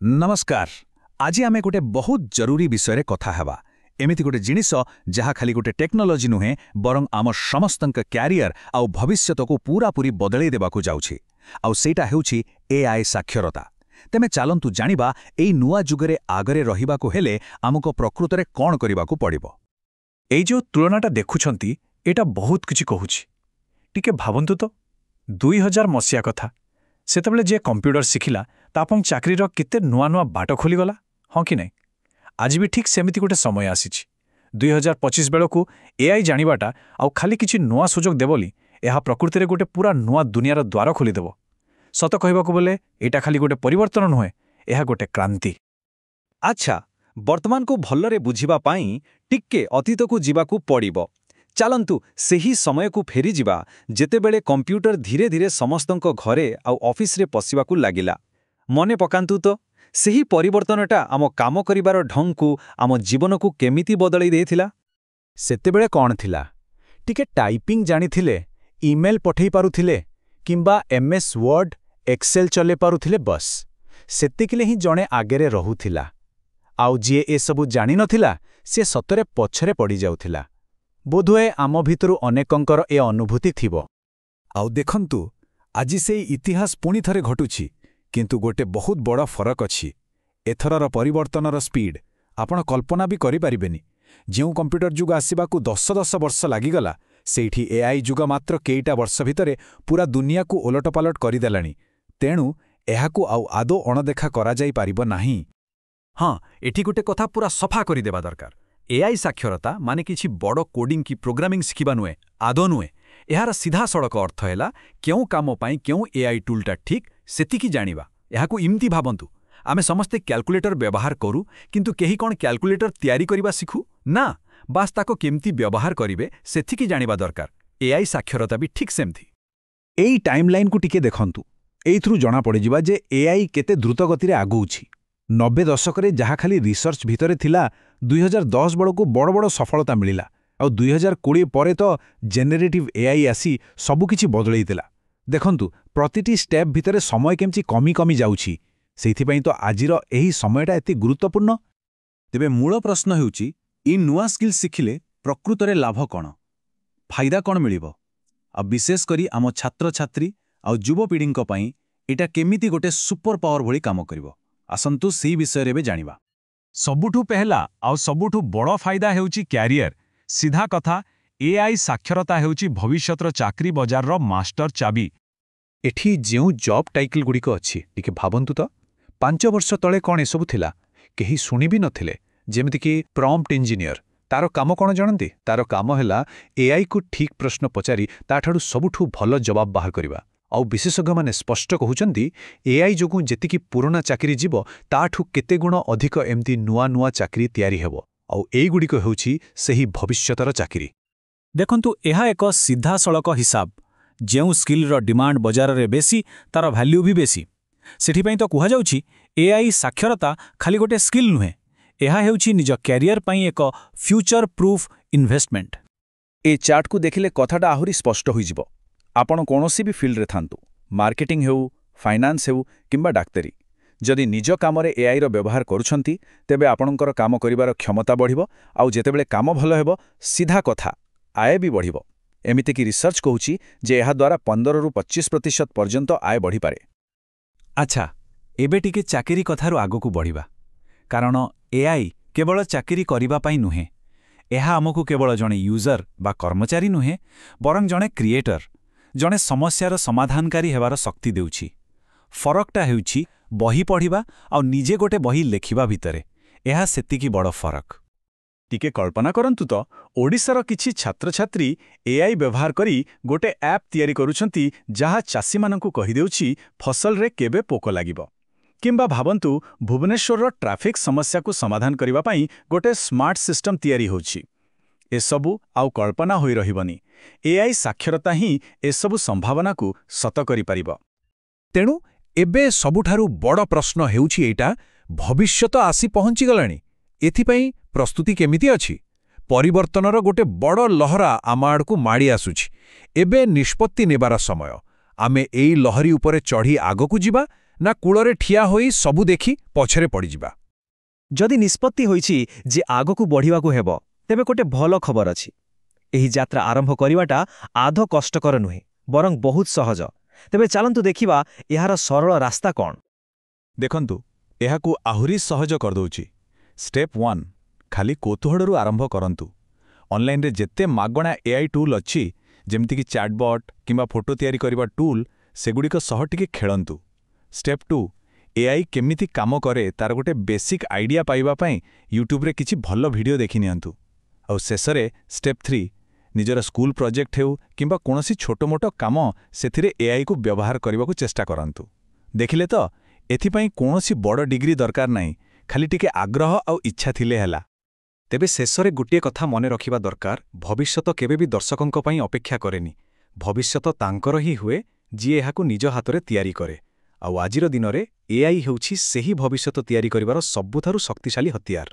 ନମସ୍କାର। ଆଜି ଆମେ ଗୋଟେ ବହୁତ ଜରୁରୀ ବିଷୟରେ କଥା ହେବା। ଏମିତି ଗୋଟେ ଜିନିଷ ଯାହା ଖାଲି ଗୋଟେ ଟେକ୍ନୋଲୋଜି ନୁହେଁ, ବରଂ ଆମ ସମସ୍ତଙ୍କ କ୍ୟାରିୟର ଆଉ ଭବିଷ୍ୟତକୁ ପୂରାପୂରି ବଦଳେଇ ଦେବାକୁ ଯାଉଛି। ଆଉ ସେଇଟା ହେଉଛି ଏଆଇ ସାକ୍ଷରତା। ତେବେ ଚାଲନ୍ତୁ ଜାଣିବା, ଏଇ ନୂଆ ଯୁଗରେ ଆଗରେ ରହିବାକୁ ହେଲେ ଆମକୁ ପ୍ରକୃତରେ କ'ଣ କରିବାକୁ ପଡ଼ିବ। ଏଇ ଯେଉଁ ତୁଳନାଟା ଦେଖୁଛନ୍ତି, ଏଇଟା ବହୁତ କିଛି କହୁଛି। ଟିକେ ଭାବନ୍ତୁ ତ, 2000 ମସିହା କଥା। ସେତେବେଳେ ଯିଏ କମ୍ପ୍ୟୁଟର ଶିଖିଲା, ତା ପାଇଁ ଚାକିରିର କେତେ ନୂଆ ନୂଆ ବାଟ ଖୋଲିଗଲା, ହଁ କି ନାହିଁ? ଆଜି ବି ଠିକ୍ ସେମିତି ଗୋଟେ ସମୟ ଆସିଛି। 2025 ବେଳକୁ ଏଆଇ ଜାଣିବାଟା ଆଉ ଖାଲି କିଛି ନୂଆ ସୁଯୋଗ ଦେବନି, ଏହା ପ୍ରକୃତିରେ ଗୋଟେ ପୁରା ନୂଆ ଦୁନିଆର ଦ୍ୱାର ଖୋଲିଦେବ। ସତ କହିବାକୁ ଗଲେ ଏଇଟା ଖାଲି ଗୋଟେ ପରିବର୍ତ୍ତନ ନୁହେଁ, ଏହା ଗୋଟେ କ୍ରାନ୍ତି। ଆଚ୍ଛା, ବର୍ତ୍ତମାନକୁ ଭଲରେ ବୁଝିବା ପାଇଁ ଟିକେ ଅତୀତକୁ ଯିବାକୁ ପଡ଼ିବ। ଚାଲନ୍ତୁ, ସେହି ସମୟକୁ ଫେରିଯିବା ଯେତେବେଳେ କମ୍ପ୍ୟୁଟର ଧୀରେ ଧୀରେ ସମସ୍ତଙ୍କ ଘରେ ଆଉ ଅଫିସରେ ପଶିବାକୁ ଲାଗିଲା। ମନେ ପକାନ୍ତୁ ତ, ସେହି ପରିବର୍ତ୍ତନଟା ଆମ କାମ କରିବାର ଢଙ୍ଗକୁ, ଆମ ଜୀବନକୁ କେମିତି ବଦଳେଇ ଦେଇଥିଲା। ସେତେବେଳେ କ'ଣ ଥିଲା? ଟିକେ ଟାଇପିଂ ଜାଣିଥିଲେ, ଇମେଲ୍ ପଠେଇ ପାରୁଥିଲେ କିମ୍ବା ଏମ୍ଏସ୍ ୱାର୍ଡ, ଏକ୍ସେଲ୍ ଚଲେଇ ପାରୁଥିଲେ, ବସ୍, ସେତିକିରେ ହିଁ ଜଣେ ଆଗରେ ରହୁଥିଲା। ଆଉ ଯିଏ ଏସବୁ ଜାଣିନଥିଲା, ସେ ସତରେ ପଛରେ ପଡ଼ିଯାଉଥିଲା। ବୋଧହୁଏ ଆମ ଭିତରୁ ଅନେକଙ୍କର ଏ ଅନୁଭୂତି ଥିବ। ଆଉ ଦେଖନ୍ତୁ, ଆଜି ସେଇ ଇତିହାସ ପୁଣି ଥରେ ଘଟୁଛି, କିନ୍ତୁ ଗୋଟେ ବହୁତ ବଡ଼ ଫରକ ଅଛି। ଏଥରର ପରିବର୍ତ୍ତନର ସ୍ପିଡ୍ ଆପଣ କଳ୍ପନା ବି କରିପାରିବେନି। ଯେଉଁ କମ୍ପ୍ୟୁଟର ଯୁଗ ଆସିବାକୁ ଦଶ ଦଶ ବର୍ଷ ଲାଗିଗଲା, ସେଇଠି ଏଆଇ ଯୁଗ ମାତ୍ର କେଇଟା ବର୍ଷ ଭିତରେ ପୁରା ଦୁନିଆକୁ ଓଲଟପାଲଟ କରିଦେଲାଣି। ତେଣୁ ଏହାକୁ ଆଉ ଆଦୌ ଅଣଦେଖା କରାଯାଇପାରିବ ନାହିଁ। ହଁ, ଏଠି ଗୋଟେ କଥା ପୁରା ସଫା କରିଦେବା ଦରକାର। ଏଆଇ ସାକ୍ଷରତା ମାନେ କିଛି ବଡ଼ କୋଡିଂ କି ପ୍ରୋଗ୍ରାମିଂ ଶିଖିବା ନୁହେଁ, ଆଦୌ ନୁହେଁ। ଏହାର ସିଧାସଳଖ ଅର୍ଥ ହେଲା, କେଉଁ କାମ ପାଇଁ କେଉଁ ଏଆଇ ଟୁଲ୍ଟା ଠିକ୍, ସେତିକି ଜାଣିବା। ଏହାକୁ ଏମିତି ଭାବନ୍ତୁ, ଆମେ ସମସ୍ତେ କ୍ୟାଲକୁଲେଟର ବ୍ୟବହାର କରୁ, କିନ୍ତୁ କେହି କ'ଣ କ୍ୟାଲକୁଲେଟର ତିଆରି କରିବା ଶିଖୁ? ନା, ବାସ୍ ତାକୁ କେମିତି ବ୍ୟବହାର କରିବେ, ସେତିକି ଜାଣିବା ଦରକାର। ଏଆଇ ସାକ୍ଷରତା ବି ଠିକ୍ ସେମିତି। ଏଇ ଟାଇମ୍ଲାଇନ୍କୁ ଟିକେ ଦେଖନ୍ତୁ। ଏଇଥିରୁ ଜଣାପଡ଼ିଯିବ ଯେ ଏଆଇ କେତେ ଦ୍ରୁତ ଗତିରେ ଆଗଉଛି। 90 ଦଶକରେ ଯାହା ଖାଲି ରିସର୍ଚ୍ଚ ଭିତରେ ଥିଲା, 2010 ବେଳକୁ ବଡ଼ ବଡ଼ ସଫଳତା ମିଳିଲା। ଆଉ 2020 ପରେ ତ ଜେନେରେଟିଭ୍ ଏଆଇ ଆସି ସବୁକିଛି ବଦଳେଇଦେଲା। ଦେଖନ୍ତୁ, ପ୍ରତିଟି ଷ୍ଟେପ୍ ଭିତରେ ସମୟ କେମିତି କମି କମି ଯାଉଛି। ସେଇଥିପାଇଁ ତ ଆଜିର ଏହି ସମୟଟା ଏତେ ଗୁରୁତ୍ୱପୂର୍ଣ୍ଣ। ତେବେ ମୂଳ ପ୍ରଶ୍ନ ହେଉଛି, ଏଇ ନୂଆ ସ୍କିଲ୍ ଶିଖିଲେ ପ୍ରକୃତରେ ଲାଭ କ'ଣ? ଫାଇଦା କ'ଣ ମିଳିବ? ଆଉ ବିଶେଷ କରି ଆମ ଛାତ୍ରଛାତ୍ରୀ ଆଉ ଯୁବପିଢ଼ିଙ୍କ ପାଇଁ ଏଇଟା କେମିତି ଗୋଟେ ସୁପର ପାୱାର ଭଳି କାମ କରିବ? ଆସନ୍ତୁ, ସେଇ ବିଷୟରେ ଏବେ ଜାଣିବା। ସବୁଠୁ ପହେଲା ଆଉ ସବୁଠୁ ବଡ଼ ଫାଇଦା ହେଉଛି କ୍ୟାରିୟର। ସିଧା କଥା, ଏଆଇ ସାକ୍ଷରତା ହେଉଛି ଭବିଷ୍ୟତର ଚାକିରି ବଜାରର ମାଷ୍ଟର ଚାବି। ଏଠି ଯେଉଁ ଜବ୍ ଟାଇଟଲଗୁଡ଼ିକ ଅଛି, ଟିକେ ଭାବନ୍ତୁ ତ, 5 ବର୍ଷ ତଳେ କ'ଣ ଏସବୁ ଥିଲା? କେହି ଶୁଣି ବି ନଥିଲେ। ଯେମିତିକି ପ୍ରମ୍ପ୍ଟ ଇଞ୍ଜିନିୟର। ତାର କାମ କ'ଣ ଜାଣନ୍ତି? ତାର କାମ ହେଲା ଏଆଇକୁ ଠିକ୍ ପ୍ରଶ୍ନ ପଚାରି ତାଠାରୁ ସବୁଠୁ ଭଲ ଜବାବ ବାହାର କରିବା। ଆଉ ବିଶେଷଜ୍ଞମାନେ ସ୍ପଷ୍ଟ କହୁଛନ୍ତି, ଏଆଇ ଯୋଗୁଁ ଯେତିକି ପୁରୁଣା ଚାକିରି ଯିବ, ତାଠୁ କେତେ ଗୁଣ ଅଧିକ ଏମିତି ନୂଆ ନୂଆ ଚାକିରି ତିଆରି ହେବ। ଆଉ ଏଇଗୁଡ଼ିକ ହେଉଛି ସେହି ଭବିଷ୍ୟତର ଚାକିରି। ଦେଖନ୍ତୁ, ଏହା ଏକ ସିଧାସଳଖ ହିସାବ। ଯେଉଁ ସ୍କିଲ୍ର ଡିମାଣ୍ଡ ବଜାରରେ ବେଶୀ, ତାର ଭ୍ୟାଲ୍ୟୁ ବି ବେଶୀ। ସେଥିପାଇଁ ତ କୁହାଯାଉଛି, ଏଆଇ ସାକ୍ଷରତା ଖାଲି ଗୋଟେ ସ୍କିଲ୍ ନୁହେଁ, ଏହା ହେଉଛି ନିଜ କ୍ୟାରିୟର ପାଇଁ ଏକ ଫ୍ୟୁଚର ପ୍ରୁଫ୍ ଇନଭେଷ୍ଟମେଣ୍ଟ। ଏ ଚାର୍ଟକୁ ଦେଖିଲେ କଥାଟା ଆହୁରି ସ୍ପଷ୍ଟ ହୋଇଯିବ। ଆପଣ କୌଣସି ବି ଫିଲ୍ଡରେ ଥାନ୍ତୁ, ମାର୍କେଟିଂ ହେଉ, ଫାଇନାନ୍ସ ହେଉ କିମ୍ବା ଡାକ୍ତରୀ, ଯଦି ନିଜ କାମରେ ଏଆଇର ବ୍ୟବହାର କରୁଛନ୍ତି, ତେବେ ଆପଣଙ୍କର କାମ କରିବାର କ୍ଷମତା ବଢ଼ିବ। ଆଉ ଯେତେବେଳେ କାମ ଭଲ ହେବ, ସିଧା କଥା, ଆୟ ବି ବଢ଼ିବ। ଏମିତିକି ରିସର୍ଚ୍ଚ କହୁଛି ଯେ ଏହାଦ୍ୱାରା 15ରୁ 25% ପର୍ଯ୍ୟନ୍ତ ଆୟ ବଢ଼ିପାରେ। ଆଚ୍ଛା, ଏବେ ଟିକେ ଚାକିରି କଥାରୁ ଆଗକୁ ବଢ଼ିବା। କାରଣ ଏଆଇ କେବଳ ଚାକିରି କରିବା ପାଇଁ ନୁହେଁ। ଏହା ଆମକୁ କେବଳ ଜଣେ ୟୁଜର ବା କର୍ମଚାରୀ ନୁହେଁ, ବରଂ ଜଣେ କ୍ରିଏଟର, ଜଣେ ସମସ୍ୟାର ସମାଧାନକାରୀ ହେବାର ଶକ୍ତି ଦେଉଛି। ଫରକଟା ହେଉଛି ବହି ପଢ଼ିବା ଆଉ ନିଜେ ଗୋଟେ ବହି ଲେଖିବା ଭିତରେ। ଏହା ସେତିକି ବଡ଼ ଫରକ। ଟିକେ କଳ୍ପନା କରନ୍ତୁ ତ, ଓଡ଼ିଶାର କିଛି ଛାତ୍ରଛାତ୍ରୀ ଏଆଇ ବ୍ୟବହାର କରି ଗୋଟେ ଆପ୍ ତିଆରି କରୁଛନ୍ତି, ଯାହା ଚାଷୀମାନଙ୍କୁ କହିଦେଉଛି ଫସଲରେ କେବେ ପୋକ ଲାଗିବ। କିମ୍ବା ଭାବନ୍ତୁ, ଭୁବନେଶ୍ୱରର ଟ୍ରାଫିକ୍ ସମସ୍ୟାକୁ ସମାଧାନ କରିବା ପାଇଁ ଗୋଟେ ସ୍ମାର୍ଟ ସିଷ୍ଟମ ତିଆରି ହେଉଛି। ଏସବୁ ଆଉ କଳ୍ପନା ହୋଇ ରହିବନି। ଏଆଇ ସାକ୍ଷରତା ହିଁ ଏସବୁ ସମ୍ଭାବନାକୁ ସତ କରିପାରିବ। ତେଣୁ ଏବେ ସବୁଠାରୁ ବଡ଼ ପ୍ରଶ୍ନ ହେଉଛି ଏଇଟା, ଭବିଷ୍ୟତ ଆସି ପହଞ୍ଚିଗଲାଣି, ଏଥିପାଇଁ ପ୍ରସ୍ତୁତି କେମିତି ଅଛି? ପରିବର୍ତ୍ତନର ଗୋଟେ ବଡ଼ ଲହରା ଆମ ଆଡ଼କୁ ମାଡ଼ି ଆସୁଛି। ଏବେ ନିଷ୍ପତ୍ତି ନେବାର ସମୟ। ଆମେ ଏଇ ଲହରୀ ଉପରେ ଚଢ଼ି ଆଗକୁ ଯିବା ନା କୂଳରେ ଠିଆ ହୋଇ ସବୁ ଦେଖି ପଛରେ ପଡ଼ିଯିବା? ଯଦି ନିଷ୍ପତ୍ତି ହୋଇଛି ଯେ ଆଗକୁ ବଢ଼ିବାକୁ ହେବ, ତେବେ ଗୋଟେ ଭଲ ଖବର ଅଛି। ଏହି ଯାତ୍ରା ଆରମ୍ଭ କରିବାଟା ଆଦୌ କଷ୍ଟକର ନୁହେଁ, ବରଂ ବହୁତ ସହଜ। ତେବେ ଚାଲନ୍ତୁ ଦେଖିବା ଏହାର ସରଳ ରାସ୍ତା କ'ଣ। ଦେଖନ୍ତୁ, ଏହାକୁ ଆହୁରି ସହଜ କରିଦେଉଛି। ଷ୍ଟେପ୍ 1, ଖାଲି କୌତୂହଳରୁ ଆରମ୍ଭ କରନ୍ତୁ। ଅନଲାଇନରେ ଯେତେ ମାଗଣା ଏଆଇ ଟୁଲ୍ ଅଛି, ଯେମିତିକି ଚାଟବଟ୍ କିମ୍ବା ଫଟୋ ତିଆରି କରିବା ଟୁଲ୍, ସେଗୁଡ଼ିକ ସହ ଟିକେ ଖେଳନ୍ତୁ। ଷ୍ଟେପ୍ 2, ଏଆଇ କେମିତି କାମ କରେ ତାର ଗୋଟେ ବେସିକ୍ ଆଇଡିଆ ପାଇବା ପାଇଁ ୟୁଟ୍ୟୁବରେ କିଛି ଭଲ ଭିଡ଼ିଓ ଦେଖିନିଅନ୍ତୁ। ଆଉ ଶେଷରେ ଷ୍ଟେପ୍ 3, ନିଜର ସ୍କୁଲ ପ୍ରୋଜେକ୍ଟ ହେଉ କିମ୍ବା କୌଣସି ଛୋଟମୋଟ କାମ, ସେଥିରେ ଏଆଇକୁ ବ୍ୟବହାର କରିବାକୁ ଚେଷ୍ଟା କରନ୍ତୁ। ଦେଖିଲେ ତ, ଏଥିପାଇଁ କୌଣସି ବଡ଼ ଡିଗ୍ରୀ ଦରକାର ନାହିଁ, ଖାଲି ଟିକେ ଆଗ୍ରହ ଆଉ ଇଚ୍ଛା ଥିଲେ ହେଲା। ତେବେ ଶେଷରେ ଗୋଟିଏ କଥା ମନେ ରଖିବା ଦରକାର। ଭବିଷ୍ୟତ କେବେ ବି ଦର୍ଶକଙ୍କ ପାଇଁ ଅପେକ୍ଷା କରେନି। ଭବିଷ୍ୟତ ତାଙ୍କର ହିଁ ହୁଏ, ଯିଏ ଏହାକୁ ନିଜ ହାତରେ ତିଆରି କରେ। ଆଉ ଆଜିର ଦିନରେ ଏଆଇ ହେଉଛି ସେହି ଭବିଷ୍ୟତ ତିଆରି କରିବାର ସବୁଠାରୁ ଶକ୍ତିଶାଳୀ ହତିଆର।